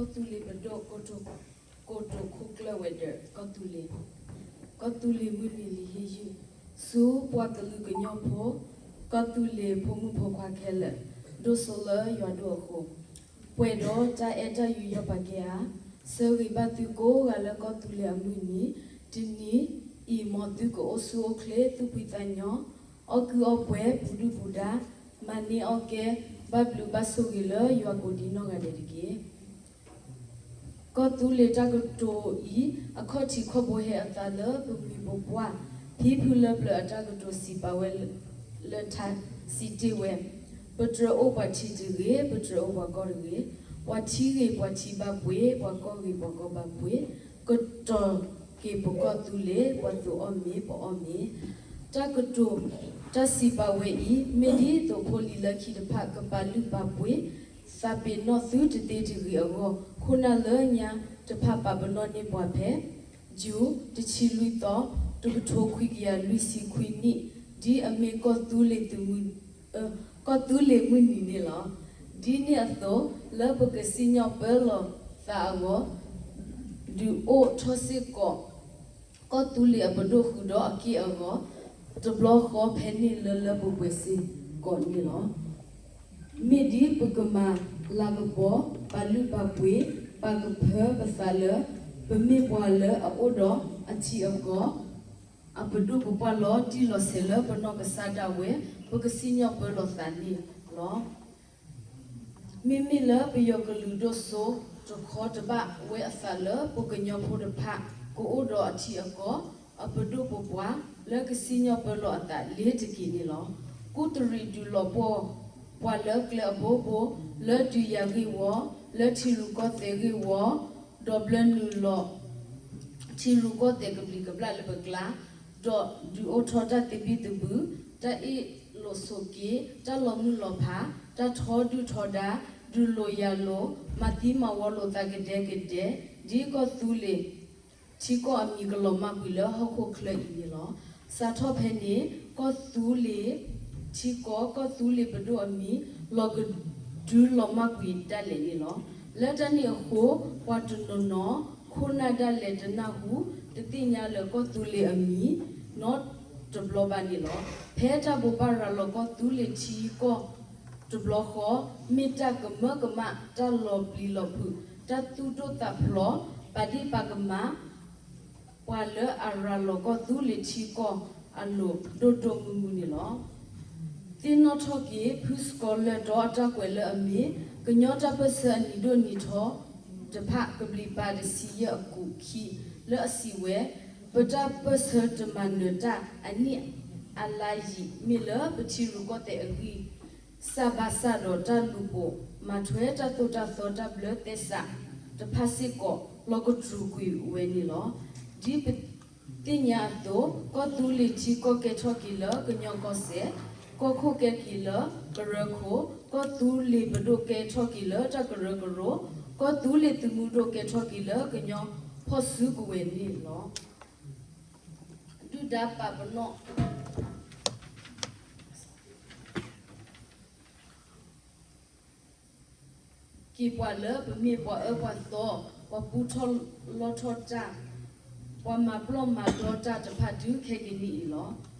ကီၢ်သူလ့ၤပဒိၣ် ကိတိာ်ခိၣ်ကျၢၢ်ဝဲၤဒၢး ကီၢ်သူလ့ၤ, ကီၢ်သူလ့ၤမုၢ်နံၤလံၤဟ့ၣ်ယုၢ်, ဆူပှၤကလုာ်ကညီဖိ, ကီၢ်သူလ့ၤဖိမုၣ်ဖိခွါခဲလၢာ်, ဒိၣ်စိလၢယွၤဒိၣ်အဃိ, ပှဲၤဒီးတၢ်အဲၣ်တၢ်ယူးယီၣ်ပာ်ကဲဧါ, ဆၢဂ့ၤဘၣ်သုကိးဂၤလၢကီၢ်သူလ့ၤအမုၢ်နံၤ, တနံၤအံၤ မ်သုကအိၣ်ဆူၣ်အိၣ်ချ့ သူၣ်ဖှံသးညီ, အီၣ်ကုၢ်အီၣ်ပှဲၤ ပူၤဒုၣ်ပူၤဒါ, မၤန့ၢ်အီၣ်ကဲ ဘၣ်ဘျုးဘၣ်ဆိၣ်ဂ့ၤလၢယွၤကိးဒံနီၢ်ဂၤဒဲးတက့ၢ်. ကီၢ်သူလ့ၤတၢ်ကတိၤအံၤ အခီၣ်ထံးခီၣ်ဘိဟဲအသးလၢပမှံၤပပှၢ် ဖံဖုလၢပျၢၤအတၢ်ကတိၤ စံးပာ်ဝဲလၢထါစံးတ့ၢ်ဝဲ, ပတြၢၤအိၣ်ပှၤထံတဂ့ၤ, ပတြၢၤအိၣ်ပှၤကီၢ်တဂ့ၤ, ပှၤထံဂ့ၤပှၤထံဘၣ်ပှ့ၤ, ပှၤကီၢ်ဂ့ၤပှၤကီၢ်ဘၣ်ပှ့ၤ, ကတီၤက့ၤပကီၢ်သူလ့ၤ ပှၤသူအီၣ်မ့ၤ ပအီၣ်မ့ၤ, တၢ်ကတိၤ တၢ်စံးပာ်ဝဲအံၤ မ့ၢ်ဒ်သိးဖိလံၤလၢခံတဖၣ် ကပာ်လုၢ်ပာ်ပှ့ၤ သးပ့ၤနီၣ်သုတသ့တဂ့ၤအဂီၢ် ခိၣ်နၢ်လၢညါတဖၣ် ပာ်ပနီၣ်န့ၢ်ပှၤဖဲ ယူၤ တဆံလွံၢ်သီ တကထိခွံကယၤလွံၢ်ဆံခွံနံၣ် ဒ်အမ့ၢ်ကီၢ်သူလ့ၤသုးမုၢ် ကီၢ်သူလ့ၤမုၢ်နံၤန့ၣ်လီၤ. ဒ်န့ၣ်အသိး လၢပကစံၣ်ညီၣ်ပၢလီၤသးအဂီၢ် ဒုးအိၣ်ထီၣ်စ့ၢ်ကီး ကီၢ်သူလ့ၤအပဒိၣ်ဃုာ်ဒီးအက့ၢ်အဂီၤ တဘျီဃီဖဲန့ၣ်လၢလၢပှဲၤပှဲၤစ့ၢ်ကီးန့ၣ်လီၤ. မ့ၢ်ဒ်ပကမၤလၤကပီၤ ပာ်လုၢ်ပာ်ပှ့ၤ ပာ်ကဖၢပသးလၢ ပမ့ၢ်ပှၤလၢအအိၣ်ဒီးအထံအကီၢ် အပဒိၣ်ပပှၢ်လီၤတံၢ်လီၤဆဲးလၢပနီၢ်ကစၢ်ဒၣ်ဝဲ ပကစံၣ်ညီၣ်ပၢလီၤသးန့ၣ်လီၤ. မ့မ့ၢ်လၢပယီၤကလုာ်ဒိၣ်စိတခီတဘၣ်ဝဲအသးလၢ ပကညီဖိတဖၣ် ကအိၣ်ဒီးအထံအကီၢ် အပဒိၣ်ပပှၢ် လၢကစံၣ်ညီၣ်ပၢလီၤအသးလ့ၤတက့ၢ်န့ၣ်လီၤ. ကူၣ်တရံးဒုးလီၤပှီၢ်ပှၤလၢကျဲအဘိဘိ လၢဒုးယၤဂ့ၢ်ဝီ လၢထံရူၢ်ကီၢ်သဲးဂ့ၢ်ဝီ ဒီးဘျၢနုာ်လီၤ ထံရူၢ်ကီၢ်သဲးကဘျံးကဘျၣ်လၢပကျါ ဒီးဒုးအိၣ်ထီၣ်တၢ်သဘံၣ်သဘုၣ်, တၢ်အ့ၣ်လိာ်ဆိးက့, တၢ်လီၤမုၢ်လီၤဖး, တၢ်ထီဒုၣ်ထီဒါ, ဒုးလိာ်ယၤလိာ်, မၤသံမၤဝီလိာ်သးကဒဲကဒဲ, ဒ်ကီၢ်သူလ့ၤ ထံကီၢ်အမံၤကလီၤမၢ်ကွံာ်လၢဟီၣ်ခိၣ်ချၢအံၤန့ၣ်လီၤ. စးထီၣ်ဖဲန့ၣ် ကီၢ်သူလ့ၤထံကီၢ် ကီၢ်သူလ့ၤပဒိၣ်အမံၤ လီၤကဒုလီၤမၢ်ကွံာ်ဒၣ်လဲာ်န့ၣ်လီၤ. လၢတၢ်န့ၣ်အဃိ ပှၤတနီၤနီၤ ခိၣ်နၢ်ဒၣ်လဲာ်တနၢ်ဟူ တသ့ၣ်ညါလၢကီၢ်သူလ့ၤအမံၤ နီတဘျီဘၣ်န့ၣ်လီၤ. ဖဲတၢ်ဘိးဘၣ်ရၤလီၤကီၢ်သူလ့ၤထံကီၢ်တဘျီဃီ မ့ၢ်တၢ်ကမၢကမၣ် တၢ်လီၤပျံၤလီၤဖုး တၢ်သူၣ်ဒိၣ်သးဖျိး ပာ်ဒ့ၣ်ပာ်ကမၣ် ပှၤလၢအရၤလီၤကီၢ်သူလ့ၤထံကီၢ်အလိၤ ဒိၣ်ဒိၣ်မုၢ်မုၢ်န့ၣ်လီၤ. သ့ၣ်နီၣ်ထီၣ်က့ၤ ဖုစကီၤလၢၢ်တီအတၢ်ကွဲးလၢအမ့ၢ် ကညီတၢ်ပၢၢ်ဆၢအနံၤဒိၣ်နံၤထီတဖၣ် ကဘျံးပၤတဆံယဲၢ်အကူာ်ခံ လၢအစံးဝဲ, ပတၢ်ပၢၢ်ဆၢတမၤနၢၤတၢ် အနံၣ်အလါယံာ် မ့ၢ်လၢပထံရူၢ်ကီၢ်သဲးအဂံၢ် စၢ်ဘၣ်ဆၣ်ဒီးတၢ်လူၤပိာ်မၤထွဲတၢ်သိၣ်တၢ်သီတၢ်ဘျၢသဲစးတဖၣ်စ့ၢ်ကီး လီၤကတြူာ်ကွံာ်ဝဲန့ၣ်လီၤ. ဒ်ပသ့ၣ်ညါအသိး ကီၢ်သူလ့ၤထံကီၢ်ကဲထီၣ်က့ၤလၢကညီကီၢ်စဲၣ်, ကီၢ်ခိၣ်ကဲက့ၤလၢကရၢခိၣ်, ကီၢ်သူလ့ၤပဒိၣ်ကဲထီၣ်က့ၤလၢတၢ်ကရၢကရိ, ကီၢ်သူလ့ၤသုးမုၢ်ဒိၣ်ကဲထီၣ်က့ၤလၢကညီဖီၣ်စုကဝဲၤန့ၣ်လီၤ. ဒုၣ်ဒါပာ်ပနီၣ် က့ၤပှၤလၢပမ့ၢ်ပှၤအၢပှၤသီ, ပှၤပူထီၣ်လီထီၣ်တၢ်, ပှၤမၤပျီၢ်မၤဒီတၢ်တဖၣ် တုၤခဲကနံၣ်အံၤလီၤ.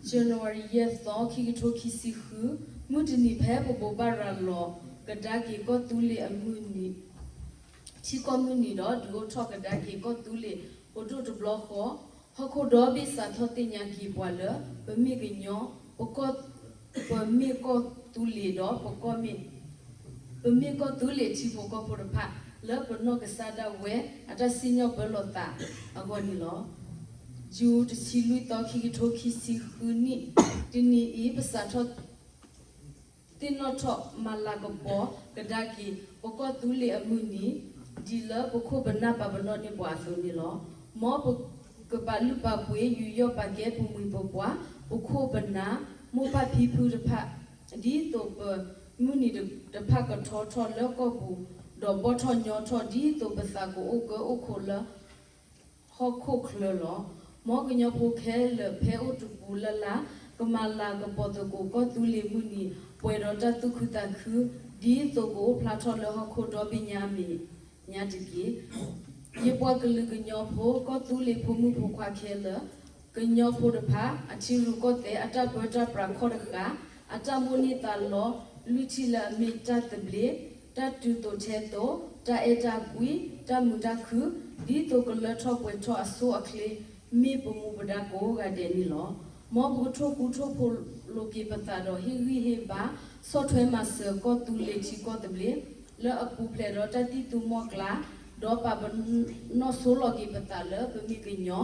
January ယဲၢ်သီ ခံကထိခံဆံဃု, မုၢ်တနံၤဖဲပဘိးဘၣ်ရၤလီၤကဒါက့ၤကီၢ်သူလ့ၤအမုၢ်နံၤ, ထံကီၢ်မုၢ်နံၤဒီး ဒုးအိၣ်ထီၣ်ကဒါက့ၤကီၢ်သူလ့ၤပဒိၣ်တဘျီဃီ, ဟီၣ်ခိၣ်ဒီဘ့ၣ်စးထီၣ်သ့ၣ်ညါက့ၤပှၤလၢ ပမ့ၢ်ကညီ, ပကီၢ်, ပမ့ၢ်ကီၢ်သူလ့ၤဒီး ပကီၢ်မ့ၢ်, ပမ့ၢ်ကီၢ်သူလ့ၤထံဖိကီၢ်ဖိတဖၣ် လၢပနီၢ်ကစၢ်ဒၣ်ဝဲအတၢ်စံၣ်ညီၣ်ပၢလီၤသးအဂီၢ်န့ၣ်လီၤ. ယူၤ တဆံလွံၢ်သီ ခံကထိခံဆံဃုနံၣ်, တနံၤအံၤ ပစးထီၣ် သ့ၣ်နီၣ်ထီၣ်မၤလၤကပီၤကဒါက့ၤ ပကီၢ်သူလ့ၤအမုၢ်နံၤ ဒ်လၢပခိၣ်ပနၢ်ပာ်ပနီၣ်န့ၢ်ပှၤအသိးန့ၣ်လီၤ. မ်ပကပာ်လုၢ်ပာ်ပှ့ၤ ယူးယီၣ်ပာ်ကဲပမှံၤပပှၢ် ပခိၣ်ပနၢ် မိၢ်ပၢ်ဖံဖုတဖၣ် ဒ်သိးပမုၢ်နံၤတဖၣ်ကထီထီၣ်လၢကီၢ်ပူၤ ဒီးဘီၣ်ထီၣ်ညီထီၣ် ဒ်သိးပသးကအိၣ်ကၢအိၣ်ခိးလၢ ဟီၣ်ခိၣ်ချၢလီၤ. မ်ကညီဖိခဲလၢာ်ဖဲအိၣ်တပူၤလၢ်လၢ် ကမၤလၤကပီၤသကိးကီၢ်သူလ့ၤမုၢ်နံၤ ပှဲၤဒီးတၢ်သူၣ်ခုသးခု ဒ်သိးကအိၣ်ဖျါထီၣ်လၢဟီၣ်ခိၣ်ဒီဘ့ၣ်ညါအမ့ၢ် ညါတက့ၢ်. ယပှၤကလုာ်ကညီဖိ ကီၢ်သူလ့ၤဖိမုၣ်ဖိခွါခဲလၢာ်, ကညီဖိတဖၣ် အထံရူၢ်ကီၢ်သဲး အတၢ်ပၢတၢ်ပြးခီၣ်တဃာ်, အတၢ်မိၣ်န့ၢ်သးလီ လွံၢ်ထံၣ်လၢအမ့ၢ်တၢ်သဘျ့, တၢ်တုၤသိးထဲသိး, တၢ်အဲၣ်တၢ်ကွံ, တၢ်မုာ်တၢ်ခုၣ်, ဒ်သိးကလၢထီၣ်ပှဲၤထီၣ်အဆိအချ့ မ့ၢ်ပမူပဒါကိးဂၤဒဲးန့ၣ်လီၤ. မ်ပကထိၣ်ဃူထိၣ်ဖိးလိာ်က့ၤပသးဒီး ဟ့ၣ်ဂံၢ်ဟ့ၣ်ဘါ ဆီၣ်ထွဲမၤစၢၤကီၢ်သူလ့ၤထံကီၢ်သဘျ့ လၢအပူၤဖျဲးဒီးတၢ်သံၣ်သူမီၢ်ကျါ, ဒီးပာ်ပနီၣ်ဆိလီၤက့ၤပသးလၢပမ့ၢ်ကညီ,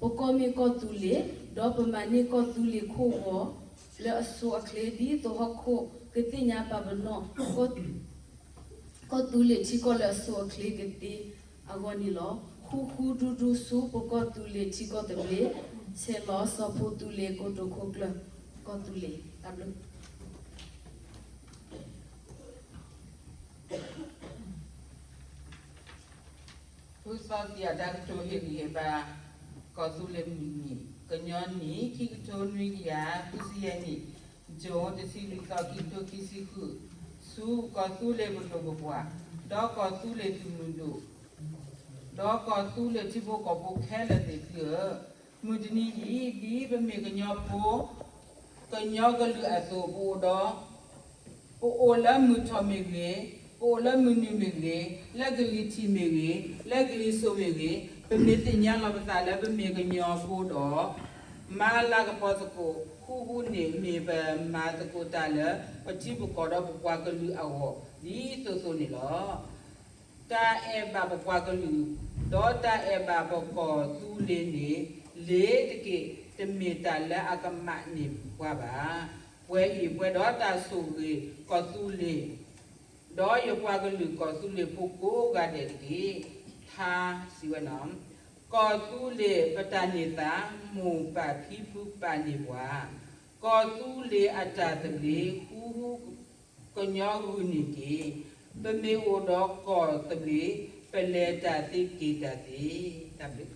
ပကီၢ်မ့ၢ်ကီၢ်သူလ့ၤ, ဒီးပမၤန့ၢ်ကီၢ်သူလ့ၤခိၣ်ဂီၤ လၢအဆိအချ့ ဒ်သိးဟီၣ်ခိၣ်ကသ့ၣ်ညါပာ်ပနီၣ် ကီၢ်သူလ့ၤထံကီၢ်လၢအဆိအချ့ကသ့အဂီၢ်န့ၣ်လီၤ. ဃူဃူဒူဒူဆူပကီၢ်သူလ့ၤထံကီၢ်သဘျ့, ဆဲးလီၤစီၤဖိသူလ့ၤကိတိာ်ခိၣ်ကျၢၢ်ကီၢ်သူလ့ၤ တၢ်ဘျုး ဖုစီသံအတၢ်ကတိၤဟ့ၣ်ဂံၢ်ဟ့ၣ်ဘါ ကီၢ်သူလ့ၤမုၢ်နံၤ ကညီနံၣ် ခံကထိနွံကယၤဃုဆံယဲၢ်နံၣ် June တဆံလွံၢ်သီ ခံကထိခံဆံဃု, ဆူကီၢ်သူလ့ၤပဒိၣ်ပပှၢ်, ဒီးကီၢ်သူလ့ၤသုးမုၢ်ဒိၣ်, ဒီးကီၢ်သူလ့ၤထံဖိကီၢ်ဖိခဲလၢာ်သ့ၣ်သုဧၢ, မုၢ်တနံၤအံၤ ဒ်ပမ့ၢ်ကညီဖိ ကညီကလုာ်အသိး ပအိၣ်ဒီး ပအိၣ်လၢမုၢ်ထီၣ်မ့ၢ်ဂ့ၤ, ပအိၣ်လၢမုၢ်နုာ်မ့ၢ်ဂ့ၤ, လၢကလံၤထံးမ့ၢ်ဂ့ၤ, လၢကလံၤစိးမ့ၢ်ဂ့ၤ, ပမ့ၢ်သ့ၣ်ညါလီၤပသးလၢပမ့ၢ်ကညီဖိဒီး မၤလၤကပီၤသကိး ဃူဃူန့ၣ်မ့ၢ်ပမၤသကိးတၢ်လၢ ပထံပကီၢ်ဒီးပပှၤကလုာ်အဂီၢ် ဒ်သိးသိးန့ၣ်လီၤ. တၢ်အဲၣ်ဘၣ်ပပှၤကလုာ် ဒီးတၢ်အဲၣ်ဘၣ်ပကီၢ်သူလ့ၤန့ၣ် လ့ၤတက့ၢ် တမ့ၢ်တၢ်လၢအကမၣ်န့ၢ်ပှၤဘၣ်. ပှဲၤအံၤပှဲၤဒီးတၢ်ဆိၣ်ဂ့ၤကီၢ်သူလ့ၤ ဒီးယပှၤကလုာ်ကီၢ်သူလ့ၤဖိကိးဂၤဒဲးတက့ၢ်. ထါစံးဝဲန့ၣ်, ကီၢ်သူလ့ၤပတၢ်န့ၢ်သါ မိၢ်ပၢ်ဖံဖုပာ်န့ၢ်ပှၤ, ကီၢ်သူလ့ၤအတၢ်သဘျ့ ဃူဃူကညီဂုာ်န့ၢ်တက့ၢ်. ပမ့ၢ်အိၣ်ဒီးကီၢ်သဘျ့ ပလဲၤတၢ်သ့က့ၤတၢ်သ့. တၢ်ဘျုး